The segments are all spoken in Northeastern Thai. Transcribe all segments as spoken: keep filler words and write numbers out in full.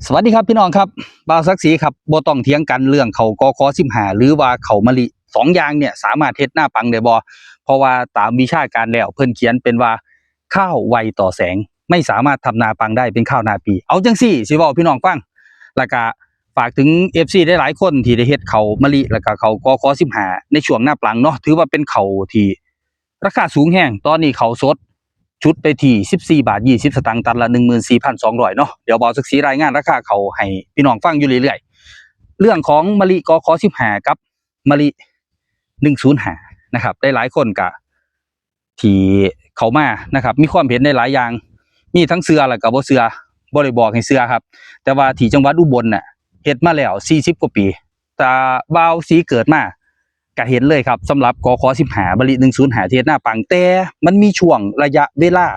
สวัสดีครับพี่น้องครับ บ่าวศักดิ์ศรีครับ บ่ต้องเถียงกันเรื่องข้าว กข สิบห้า หรือว่าข้าวมะลิ สองอย่างเนี่ยสามารถเฮ็ดนาปังได้บ่ เพราะว่าตามวิชาการแล้วเพิ่นเขียนเป็นว่า ข้าวไวต่อแสง ไม่สามารถทำนาปังได้ เป็นข้าวนาปี เอาจั่งซี้ สิเว้าพี่น้องฟัง แล้วก็ฝากถึง เอฟซี หลายๆคนที่ได้เฮ็ดข้าวมะลิ แล้วก็ข้าว กข สิบห้า ในช่วงนาปังเนาะ ถือว่าเป็นข้าวที่ ราคาสูงแฮง ตอนนี้ข้าวสดชุดไปที่ สิบสี่บาทยี่สิบสตางค์ ตันละ หนึ่งหมื่นสี่พันสองร้อย เนาะ เดี๋ยวบ่าวศักดิ์ศรีรายงานราคาข้าวให้พี่น้องฟังอยู่เรื่อยๆ เรื่องของมะลิ กข สิบห้า กับมะลิ หนึ่งศูนย์ห้า นะครับ หลายๆคนก็ที่เข้ามานะครับ มีความเห็นในหลายอย่าง มีทั้งเชื่อแล้วก็บ่เชื่อ บ่ได้บอกให้เชื่อครับ แต่ว่าที่จังหวัดอุบลน่ะ เฮ็ดมาแล้ว สี่สิบกว่าปี แต่บ่าวศรีเกิดมา ก็เห็นเลยครับ สำหรับ กข สิบห้า มะลิ หนึ่งศูนย์ห้า ที่เฮ็ดนาปัง แต่มันมีช่วงระยะเวลา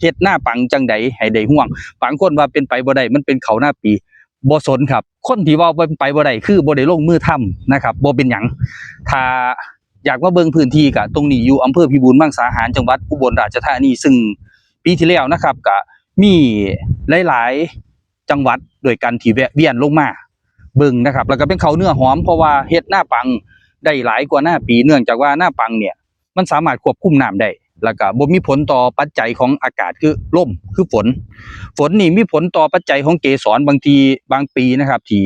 เฮ็ดนาปังจั่งใดให้ได้ฮวง บางคนว่าเป็นไปบ่ได้ มันเป็นข้าวนาปี บ่สนครับ คนที่ว่าเป็นไปบ่ได้คือบ่ได้ลงมือทำนะครับ บ่เป็นหยัง ถ้าอยากมาเบิ่งพื้นที่ก็ ตรงนี้อยู่อำเภอพิบูลมังสาหาร จังหวัดอุบลราชธานี ซึ่งปีที่แล้วนะครับ ก็มีหลายๆจังหวัดด้วยกันที่แวะเวียนลงมาเบิ่งนะครับ แล้วก็เป็นข้าวเนื้อหอม เพราะว่าเฮ็ดนาปังได้หลายกว่านาปี เนื่องจากว่านาปังเนี่ย มันสามารถควบคุมน้ำได้ แล้วก็บ่มีผลต่อปัจจัยของอากาศ คือลม คือฝน ฝนนี่มีผลต่อปัจจัยของเกสร บางที บางปีนะครับ ที่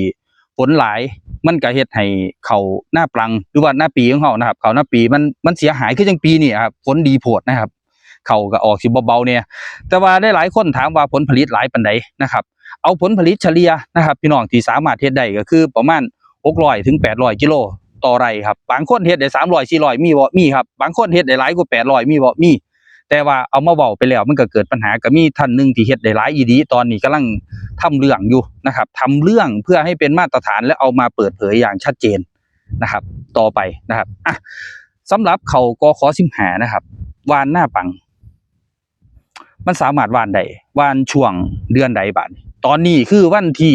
ฝนหลาย มันก็เฮ็ดให้ข้าวนาปัง หรือว่านาปีของเฮานะครับ ข้าวนาปีมัน มันเสียหาย คือจั่งปีนี้ครับ ฝนดีโพดนะครับ ข้าวก็ออกสิบ่เบาเนี่ย แต่ว่าหลายๆคนถามว่าผลผลิตหลายปานใดนะครับ เอาผลผลิตเฉลี่ยนะครับ พี่น้อง ที่สามารถเฮ็ดได้ก็คือประมาณ หกร้อยถึงแปดร้อยกิโลต่อไร่ครับ บางคนเฮ็ดได้ สามร้อย สี่ร้อย มีบ่ มีครับ บางคนเฮ็ดได้หลายกว่า แปดร้อย มีบ่ มี แต่ว่าเอามาเว้าไปแล้วมันก็เกิดปัญหา ก็มีท่านหนึ่งที่เฮ็ดได้หลายอีหลี ตอนนี้กำลังทำเรื่องอยู่นะครับ ทำเรื่องเพื่อให้เป็นมาตรฐาน และเอามาเปิดเผยอย่างชัดเจนนะครับ ต่อไปนะครับ อ่ะ สำหรับข้าว กข สิบห้า นะครับ หว่านนาปัง มันสามารถหว่านได้ หว่านช่วงเดือนใดบาดนี้ ตอนนี้คือวันที่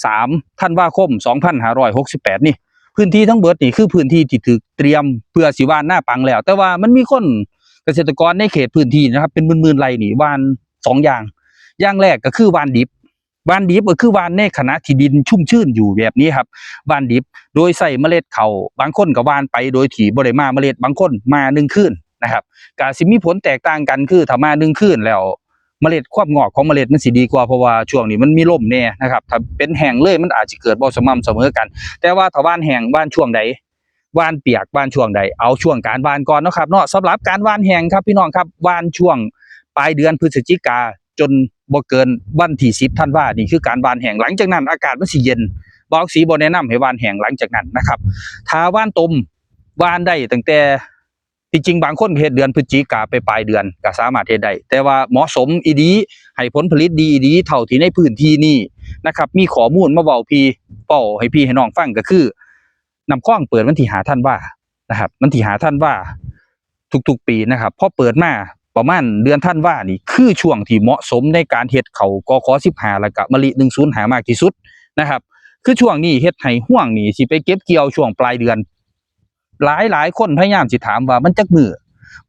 สาม ธันวาคม สองพันห้าร้อยหกสิบแปด นี่ พื้นที่ทั้งเบิดนี่คือพื้นที่ที่ถูกเตรียมเพื่อสิหว่านนาปังแล้ว แต่ว่ามันมีคนเกษตรกรในเขตพื้นที่นะครับ เป็นหมื่นๆไร่นี่หว่านสองอย่าง อย่างแรกก็คือหว่านดิบ หว่านดิบก็คือหว่านในขณะที่ดินชุ่มชื้นอยู่แบบนี้ครับ หว่านดิบโดยใส่เมล็ดข้าว บางคนก็หว่านไปโดยที่บ่ได้หม่าเมล็ด บางคนหม่าหนึ่งคืนนะครับ ก็สิมีผลแตกต่างกัน คือถ้าหม่าหนึ่งคืนแล้ว เมล็ด ความงอกของเมล็ดมันสิดีกว่า เพราะว่าช่วงนี้มันมีลมแน่นะครับ ถ้าเป็นแห้งเลยมันอาจสิเกิดบ่สม่ำเสมอกัน แต่ว่าถ้าหว่านแห้ง หว่านช่วงใด หว่านเปียก หว่านช่วงใด เอาช่วงการหว่านก่อนเนาะครับเนาะ สำหรับการหว่านแห้งครับพี่น้องครับ หว่านช่วงปลายเดือนพฤศจิกา จนบ่เกินวันที่ สิบ ธันวา นี่คือการหว่านแห้ง หลังจากนั้นอากาศมันสิเย็น บ่าวศรีบ่แนะนำให้หว่านแห้งหลังจากนั้นนะครับ ถ้าหว่านต้ม หว่านได้ตั้งแต่ ที่จริงบางคนเฮ็ดเดือนพฤศจิกาไปปลายเดือนก็สามารถเฮ็ดได้ แต่ว่าเหมาะสมอีหลี ให้ผลผลิตดีอีหลี เท่าที่ในพื้นที่นี้นะครับ มีข้อมูลมาเว้าพี่ เว้าให้พี่ให้น้องฟังก็คือ น้ำคลองเปิดวันที่ ห้า ธันวานะครับ วันที่ ห้า ธันวาทุกๆปีนะครับ พอเปิดมาประมาณเดือนธันวานี่คือช่วงที่เหมาะสมในการเฮ็ดข้าว กข สิบห้า แล้วก็มะลิ หนึ่งศูนย์ห้า มากที่สุดนะครับ คือช่วงนี้เฮ็ดให้ฮวงนี่สิไปเก็บเกี่ยวช่วงปลายเดือน หลายหลายคนพยายามสิถามว่ามันจักมื้อ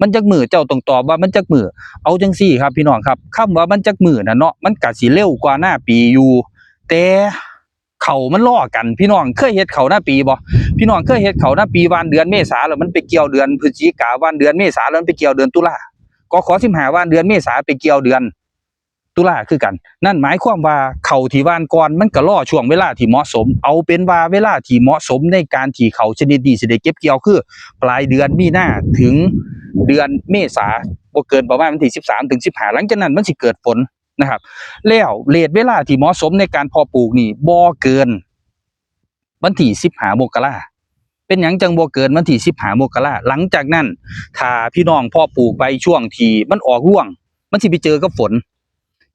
มันจักมื้อ เจ้าต้องตอบว่ามันจักมื้อ เอาจั่งซี้ครับพี่น้องครับ คำว่ามันจักมื้อน่ะเนาะ มันก็สิเร็วกว่านาปีอยู่ แต่ข้าวมันรอกัน พี่น้องเคยเฮ็ดข้าวนาปีบ่ พี่น้องเคยเฮ็ดข้าวนาปี หว่านเดือนเมษาแล้วมันไปเกี่ยวเดือนพฤศจิกา หว่านเดือนเมษาแล้วมันไปเกี่ยวเดือนตุลา กข สิบห้า หว่านเดือนเมษาไปเกี่ยวเดือน ตุลาคือกัน นั่นหมายความว่าข้าวที่หว่านก่อนมันก็รอช่วงเวลาที่เหมาะสม เอาเป็นว่าเวลาที่เหมาะสมในการที่ข้าวชนิดนี้สิได้เก็บเกี่ยวคือปลายเดือนมีนาถึงเดือนเมษา บ่เกินประมาณวันที่ สิบสามถึงสิบห้า หลังจากนั้นมันสิเกิดฝนนะครับ แล้วเรทเวลาที่เหมาะสมในการเพาะปลูกนี่บ่เกิน วันที่ สิบห้า มกรา เป็นหยังจั่งบ่เกินวันที่ สิบห้า มกรา หลังจากนั้น ถ้าพี่น้องเพาะปลูกไปช่วงที่มันออกรวง มันสิไปเจอกับฝน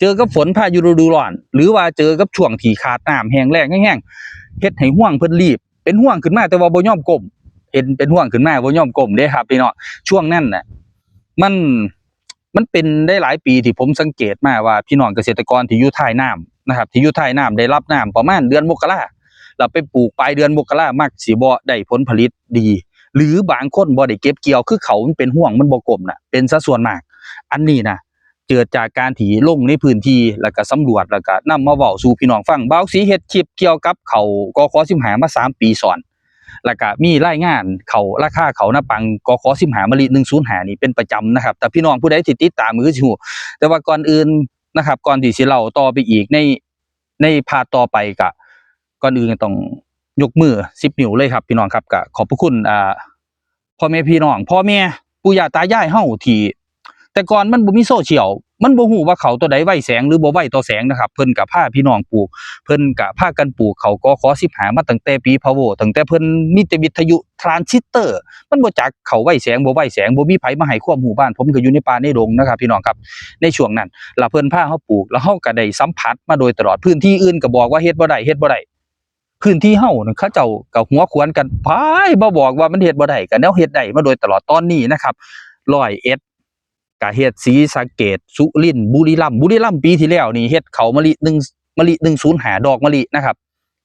เจอกับฝน พายุฤดูร้อน หรือว่าเจอกับช่วงที่ขาดน้ำ แห้งแล้งแฮงๆ เฮ็ดให้ฮวงเพิ่นรีบ เป็นฮวงขึ้นมาแต่ว่าบ่ยอมก้ม เห็นเป็นฮวงขึ้นมาบ่ยอมก้มเด้ครับพี่น้อง ช่วงนั้นน่ะ มัน มันเป็นได้หลายปีที่ผมสังเกตมาว่าพี่น้องเกษตรกรที่อยู่ท้ายน้ำนะครับ ที่อยู่ท้ายน้ำได้รับน้ำประมาณเดือนมกรา แล้วไปปลูกปลายเดือนมกรา มักสิบ่ได้ผลผลิตดี หรือบางคนบ่ได้เก็บเกี่ยว คือข้าวมันเป็นฮวง มันบ่ก้มน่ะ เป็นซะส่วนมาก อันนี้น่ะ เกิดจากการที่ลงในพื้นที่ แล้วก็สำรวจ แล้วก็นำมาเว้าสู่พี่น้องฟัง บ่าวศรีเฮ็ดคลิปเกี่ยวกับข้าว กข.สิบห้า มาสามปีซ้อน แล้วก็มีรายงานข้าว ราคาข้าวนาปัง กข.สิบห้า มะลิ หนึ่งศูนย์ห้า นี่เป็นประจำนะครับ แต่พี่น้องผู้ใดที่ติดตามก็คือสิฮู้ แต่ว่าก่อนอื่นนะครับ ก่อนที่สิเล่าต่อไปอีกใน ในพาร์ทต่อไปก็ ก่อนอื่นก็ต้องยกมือสิบนิ้วเลยครับพี่น้องครับ ก็ขอบพระคุณ อ่า พ่อแม่พี่น้อง พ่อแม่ปู่ย่าตายายเฮาที่ แต่ก่อนมันบ่มีโซเชียล มันบ่ฮู้ว่าข้าวตัวใดไวแสงหรือบ่ไวต่อแสงนะครับ เพิ่นก็พาพี่น้องปลูก เพิ่นก็พากันปลูกข้าว กข.สิบห้า มาตั้งแต่ปีพะโว ตั้งแต่เพิ่นมีแต่วิทยุทรานซิสเตอร์ มันบ่จักข้าวไวแสงบ่ไวแสง บ่มีไผมาให้ความรู้บ้าน ผมก็อยู่ในป่าในดงนะครับพี่น้องครับ ในช่วงนั้น แล้วเพิ่นพาเฮาปลูก แล้วเฮาก็ได้สัมผัสมาโดยตลอด พื้นที่อื่นก็บอกว่าเฮ็ดบ่ได้ เฮ็ดบ่ได้ พื้นที่เฮานั่นเขาเจ้าก็หัวขวนกัน ไผมาบอกว่ามันเฮ็ดบ่ได้ ก็แนวเฮ็ดได้มาโดยตลอด ตอนนี้นะครับ ร้อยเอ็ด ก็เฮ็ด ศรีสะเกษ สุรินทร์ บุรีรัมย์ บุรีรัมย์ปีที่แล้วนี่เฮ็ดข้าวมะลิหนึ่ง มะลิ หนึ่งศูนย์ห้า ดอกมะลินะครับ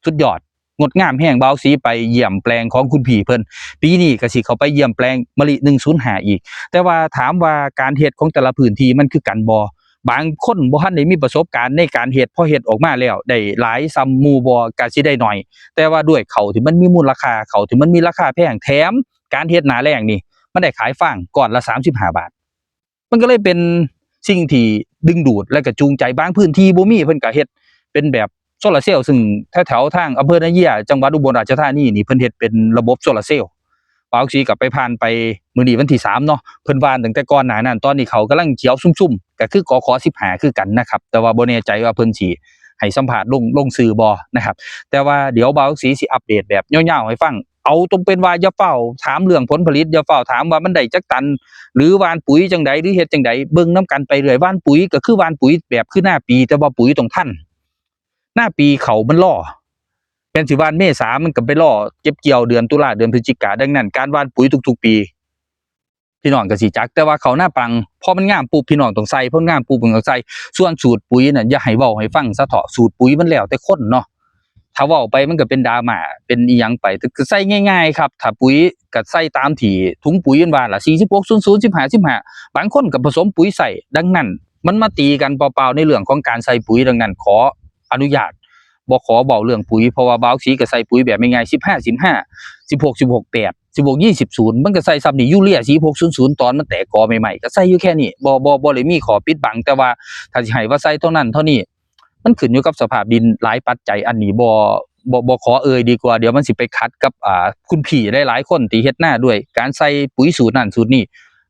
สุดยอด งดงามแฮง บ่าวศรีไปเยี่ยมแปลงของคุณพี่เพิ่น ปีนี้ก็สิเข้าไปเยี่ยมแปลงมะลิ หนึ่งศูนย์ห้า อีก แต่ว่าถามว่าการเฮ็ดของแต่ละพื้นที่มันคือกันบ่ บางคนบ่ทันได้มีประสบการณ์ในการเฮ็ด พอเฮ็ดออกมาแล้วได้หลายส่ำหมู่บ่ ก็สิได้น้อย แต่ว่าด้วยข้าวที่มันมีมูลค่า ข้าวที่มันมีราคาแพง แถมการเฮ็ดหน้าแล้งนี่ มันได้ขายฟางก้อนละสามสิบห้าบาท มันก็เลยเป็นสิ่งที่ดึงดูดและก็จูงใจ บางพื้นที่บ่มี เพิ่นก็เฮ็ดเป็นแบบโซลาร์เซลล์ ซึ่งแถวๆทางอำเภอนาเยีย จังหวัดอุบลราชธานีนี่ เพิ่นเฮ็ดเป็นระบบโซลาร์เซลล์ บ่าวศรีก็ไปผ่านไปมื้อนี้วันที่สามเนาะ เพิ่นหว่านตั้งแต่ก่อนหน้านั้น ตอนนี้ข้าวกำลังเขียวซุ่มๆ ก็คือ กข.สิบห้า คือกันนะครับ แต่ว่าบ่แน่ใจว่าเพิ่นสิให้สัมภาษณ์ลง ลงชื่อบ่นะครับ แต่ว่าเดี๋ยวบ่าวศรีสิอัปเดตแบบยาวๆให้ฟัง เอาตรงเป็นว่าอย่าฟ้าวถามเรื่องผลผลิต อย่าฟ้าวถามว่ามันได้จักตัน หรือหว่านปุ๋ยจั่งใด หรือเฮ็ดจั่งใด เบิ่งนำกันไปเรื่อย หว่านปุ๋ยก็คือหว่านปุ๋ยแบบคือนาปี แต่ว่าปุ๋ยต้องทัน นาปีข้าวมันรอ แม่นสิหว่านเมษา มันก็ไปรอเก็บเกี่ยวเดือนตุลา เดือนพฤศจิกา ดังนั้นการหว่านปุ๋ยทุกๆปี พี่น้องก็สิจัก แต่ว่าข้าวนาปัง พอมันงามปุ๊บพี่น้องต้องใส่ พอมันงามปุ๊บมันต้องใส่ ส่วนสูตรปุ๋ยน่ะอย่าให้เว้าให้ฟังซะเถาะ สูตรปุ๋ยมันแล้วแต่คนเนาะ ถ้าเว้าไปมันก็เป็นดราม่า เป็นอีหยังไป แต่ก็ใส่ง่ายๆครับ ถ้าปุ๋ยก็ใส่ตามที่ถุงปุ๋ยมันว่าล่ะ สี่สิบหก ศูนย์ ศูนย์ สิบห้า สิบห้า บางคนก็ผสมปุ๋ยใส่ ดังนั้นมันมาตีกันเปล่าๆในเรื่องของการใส่ปุ๋ย ดังนั้นขออนุญาต บ่ขอเว้าเรื่องปุ๋ย เพราะว่าบ่าวศรีก็ใส่ปุ๋ยแบบง่ายๆ สิบห้า สิบห้า สิบหก สิบหก แปด สิบหก ยี่สิบ ศูนย์ มันก็ใส่ส่ำนี้ ยูเรีย สี่หก ศูนย์ ศูนย์ ตอนมันแตกกอใหม่ๆ ก็ใส่อยู่แค่นี้ บ่ บ่ บ่ได้มีข้อปิดบัง แต่ว่าถ้าสิให้ว่าใส่เท่านั้นเท่านี้ มันขึ้นอยู่กับสภาพดินหลายปัจจัย อันนี้บ่ บ่ บ่ขอเอ่ยดีกว่า เดี๋ยวมันสิไปขัดกับ อ่า คุณพี่หลายๆคนที่เฮ็ดนาด้วย การใส่ปุ๋ยสูตรนั้นสูตรนี้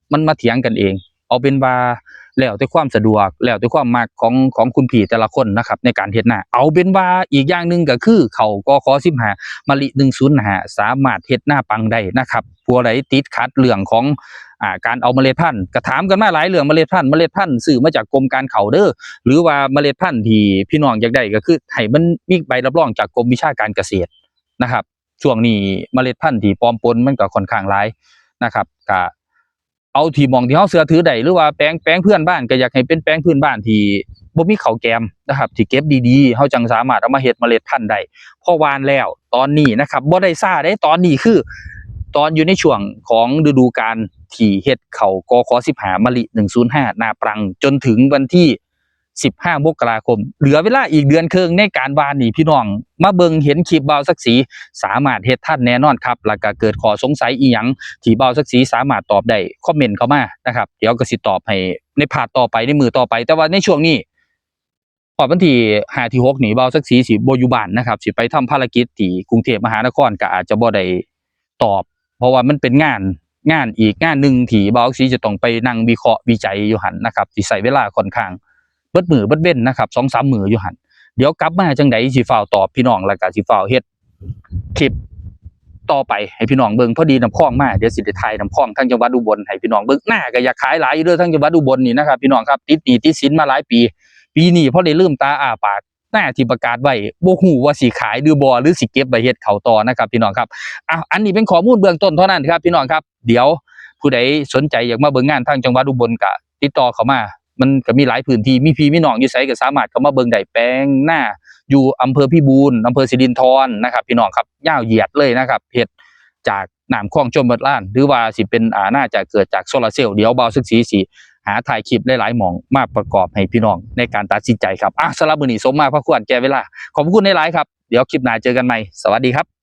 มันมาเถียงกันเอง เอาเป็นว่าแล้วแต่ความสะดวก แล้วแต่ความมักของ ของคุณพี่แต่ละคนนะครับ ในการเฮ็ดนา เอาเป็นว่าอีกอย่างหนึ่งก็คือข้าว กข.สิบห้า มะลิ หนึ่งศูนย์ห้า สามารถเฮ็ดนาปังได้นะครับ ผู้ใดติดขัดเรื่องของ อ่า การเอาเมล็ดพันธุ์ ก็ถามกันมาหลายเรื่อง เมล็ดพันธุ์ เมล็ดพันธุ์ซื้อมาจากกรมการข้าวเด้อ หรือว่าเมล็ดพันธุ์ที่พี่น้องอยากได้ก็คือให้มันมีใบรับรองจากกรมวิชาการเกษตรนะครับ ช่วงนี้เมล็ดพันธุ์ที่ปลอมปนมันก็ค่อนข้างหลายนะครับ ก็เอาที่หม่องที่เฮาเชื่อถือได้ หรือว่าแปลง แปลงเพื่อนบ้านก็อยากให้เป็นแปลงเพื่อนบ้านที่บ่มีข้าวแกมนะครับ ที่เก็บดีๆ เฮาจั่งสามารถเอามาเฮ็ดเมล็ดพันธุ์ได้ พอหว่านแล้วตอนนี้นะครับ บ่ได้ซ่าเด้ ตอนนี้คือ ตอนอยู่ในช่วงของฤดูกาลที่เฮ็ดข้าว กข.สิบห้า มะลิ หนึ่งศูนย์ห้า นาปรัง จนถึงวันที่ สิบห้า มกราคม เหลือเวลาอีกเดือนครึ่งในการหว่านนี่ พี่น้องมาเบิ่งเห็นคลิปบ่าวศักดิ์ศรี สามารถเฮ็ดทันแน่นอนครับ แล้วก็เกิดข้อสงสัยอีหยังที่บ่าวศักดิ์ศรีสามารถตอบได้ คอมเมนต์เข้ามานะครับ เดี๋ยวก็สิตอบให้ในพาร์ทต่อไป ในมื้อต่อไป แต่ว่าในช่วงนี้ ฮอดวันที่ห้า ที่หก นี่ บ่าวศักดิ์ศรีสิบ่อยู่บ้านนะครับ สิไปทำภารกิจที่กรุงเทพมหานคร ก็อาจจะบ่ได้ตอบ เพราะว่ามันเป็นงาน งานอีกงานหนึ่งที่บ่าวศักดิ์ศรีจะต้องไปนั่งวิเคราะห์วิจัยอยู่หั่นนะครับ สิใช้เวลาค่อนข้างเบิดมื้อเบิดเว็นนะครับ สองสามมื้ออยู่หั่น เดี๋ยวกลับมาจั่งใดสิฟ้าวตอบพี่น้อง แล้วก็สิฟ้าวเฮ็ดคลิปต่อไปให้พี่น้องเบิ่ง พอดีน้ำคลองมา เดี๋ยวสิได้ถ่ายน้ำคลองทางจังหวัดอุบลให้พี่น้องเบิ่ง นาก็อยากขายหลายอยู่เด้อ ทางจังหวัดอุบลนี่นะครับ พี่น้องครับ ติดหนี้ติดสินมาหลายปี ปีนี้พอได้ลืมตาอ้าปาก นาที่ประกาศไว้ บ่ฮู้ว่าสิขายหรือบ่ หรือสิเก็บไว้เฮ็ดข้าวต่อนะครับ พี่น้องครับ อ่ะ อันนี้เป็นข้อมูลเบื้องต้นเท่านั้นครับ พี่น้องครับ เดี๋ยวผู้ใดสนใจอยากมาเบิ่งงานทางจังหวัดอุบลก็ติดต่อเข้ามา มันก็มีหลายพื้นที่ มีพี่มีน้องอยู่ไสก็สามารถเข้ามาเบิ่งได้ แปลงนาอยู่อำเภอพิบูล อำเภอสิรินธรนะครับ พี่น้องครับ ยาวเหยียดเลยนะครับ เฮ็ดจากน้ำคลองชลประทาน หรือว่าสิเป็น อ่า นาจะเกิดจากโซลาร์เซลล์ เดี๋ยวบ่าวศักดิ์ศรีสิ หาถ่ายคลิปหลายๆหม่องมาประกอบให้พี่น้องในการตัดสินใจครับ อ่ะ สำหรับมื้อนี้สมมาพาควรแก่เวลา ขอบคุณหลายๆครับ เดี๋ยวคลิปหน้าเจอกันใหม่ สวัสดีครับ